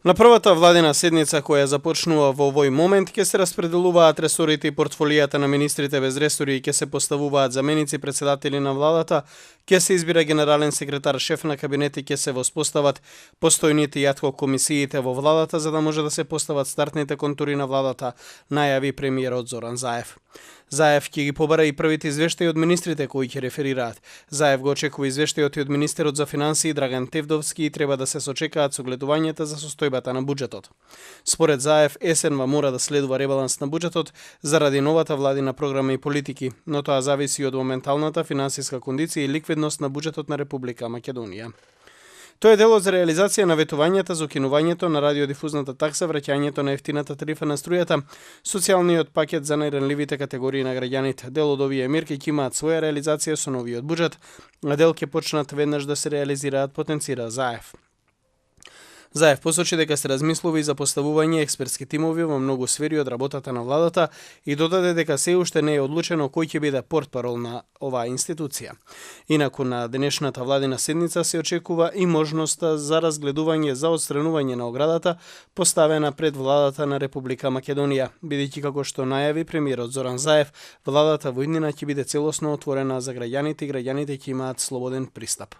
На првата владина седница која започнува во овој момент ќе се распределуваат ресорите и портфолијата на министрите без ресори и ќе се поставуваат заменици председатели на владата, ќе се избира генерален секретар, шеф на кабинет и ќе се воспостават постојните и адхок комисиите во владата за да може да се постават стартните контури на владата, најави премиерот Зоран Заев. Заев ќе ги побара и првите извештаи од министрите кои ќе реферираат. Заев го очекува извештајот и од министерот за финансии Драган Тевдовски и треба да се сочекаат согледувањата за состојбата на буџетот. Според Заев, есенва мора да следува ребаланс на буџетот заради новата владина програма и политики, но тоа зависи од моменталната финансиска кондиција и ликвидност на буџетот на Република Македонија. Тоа е дел од реализација на ветувањата за укинувањето на радиодифузната такса, враќањето на ефтината тарифа на струјата, социјалниот пакет за најранливите категории на граѓаните. Дел од овие мерки ќе имаат своја реализација со новиот буџет, а дел ќе почнат веднаш да се реализираат, потенцира Заев. Заев посочи дека се размислува и за поставување експертски тимови во многу сфери од работата на владата и додаде дека се уште не е одлучено кој ќе биде портпарол на оваа институција. Инаку на денешната владина седница се очекува и можноста за разгледување за отстранување на оградата поставена пред владата на Република Македонија, бидејќи како што најави премиерот Зоран Заев, владата во иднина ќе биде целосно отворена за граѓаните и граѓаните ќе имаат слободен пристап.